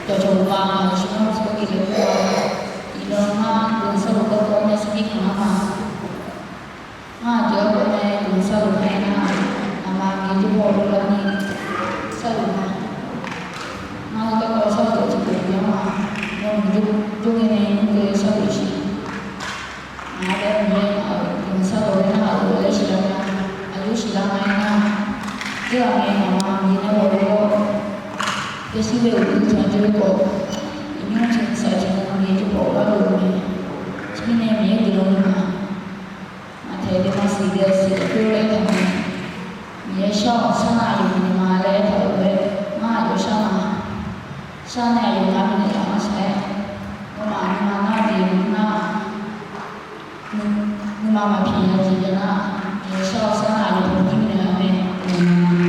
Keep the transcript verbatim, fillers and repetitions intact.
Dawqcawq uqma-aq, tiqnan tiqkawv gif laer kur-a. Iqnan ngar guiqlanq sharlof garkawv nae sarkir kamq-anr ma. Ngar aqjeq garkawv nae guiqlanq sharlof-aer nar, aqma Miqyaer jawrpaw lof larni sharlof ma. Ngar garkawv sharlof tiqkawv gif-anr ma. Nawmaf jawrgar nae nymr keuv sharlof-eu siq. Aqda Miqyaer-aq, guiqlanq sharlof-aer nar, aqyawf laer siqlar ma. Aqyawf siqlar ma-aer nar, dzeurghaq ngae aqma Miqyaer nae ghawqlof-awr, yashir ghae-euq uqduq tanqjoe-eu khawf, iqnymr tiqnan saq tiqnan Miqyaer jawrpaw gharlof-eu mae. Teumirnae Miqyaer guiqlanq-eu ma. Maqtaeq daema siq dae siq-aer khoer-aer taq mae. Miqyaer shar-awq, sharnav aqyawf bifnaeq ma laer aertaq-euq lof-aer, ngar aqyawf shar ma. Sharnae aqyawf ngar bifnaeq taq ma saq-aer, nawmaf nuima nar jeq nar, nuima maqpiq nya jeq jav nar, Miqyaer shar-awq, sharnav aqyawf bifnaeq nar mae.